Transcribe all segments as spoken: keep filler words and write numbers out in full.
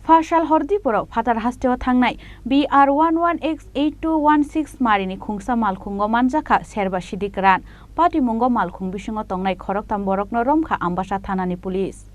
Pharsal hordi borok phatar hasteo thangnai B R one one X eight two one six marini khungsa malkhungo manjakha serba sidi kwran. Patimungo malkhung bisingo tongnai khoroktham borokno romkha Ambasa thanani police.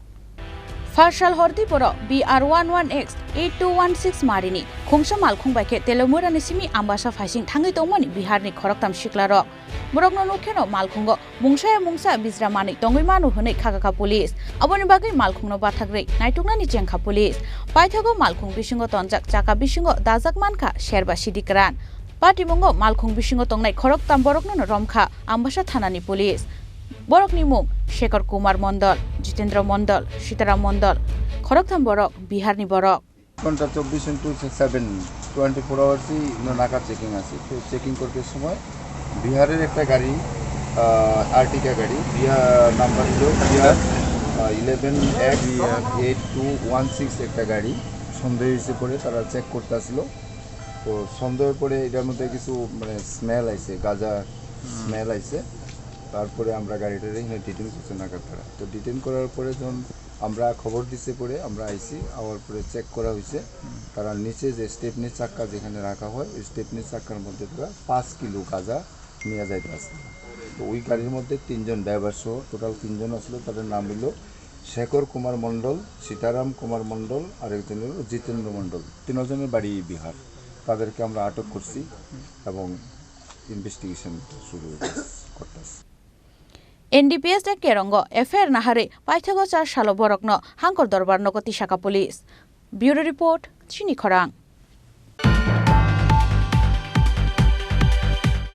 Pharsal hordi borok B R one one X eight two one six marini khungsa malkhung bai khe Telomurani simi Ambasa phaising thangwi tongmani Biharni khoroktham siklarok. Borokno nukkheno malkhungo mungsaya mungsa bijra manwi tongwi mano hwnwi khakakha police. Aboni bagwi malkhungno bathakrwi naituknani chengkha police. Paithago malkhung bisingo tonjak chaka bisingo dajak mankha serba sidi kwran. Patimungo malkhung bisingo tongnai khoroktham borokno romkha Ambasa thanani police. Borokni mung Shekhar Kumar Mondol, Jitendra Mondol, Sitaram Mondol. Khoroktham borok Biharni borok. ঘন্টা চব্বিশ into seven, twenty four hours-ই no naka checking আছে। তো চেকিং করতে সময় বিহারের একটা গাড়ি, আহ, আর্টিকা গাড়ি, বিহার নাম্বার হলো বিহার, আহ, eleven X eight two one six একটা গাড়ি সন্দেহ হয়েছে পরে তারা চেক করতে আসলো। তো সন্দেহের পরে এটার মধ্যে কিছু মানে স্মেল আইছে, গাঁজা স্মেল আইছে। তারপরে আমরা গাড়িটারে এখানে ডিটেন করছে নাকারপাড়া। তো ডিটেন করার পরে যখন আমরা খবর দিছে পরে আমরা আইছি, আওয়ার পরে চেক করা হয়েছে। তারা নিচে যে স্টেপনি চাক্কা যেখানে রাখা হয়, ওই স্টেপনি চাক্কার মধ্যে তারা পাঁচ কিলো গাঁজা নিয়ে যাইতে আসছিল। তো ওই গাড়ির মধ্যে তিনজন ড্রাইভার সহ টোটাল তিনজন আসলো। তাদের নাম হইল শেখর কুমার মণ্ডল, সীতারাম কুমার মণ্ডল, আরেকজন হলো জিতেন্দ্র মণ্ডল। তিনজনের বাড়ি বিহার। তাদেরকে আমরা আটক করছি এবং ইনভেস্টিগেশন শুরু করতেছি। N D P S ni kerongo F I R naharwi paithago char salo borokno Hangkor Dorbar nogo tisaka police. Bureau report, Chini Khorang.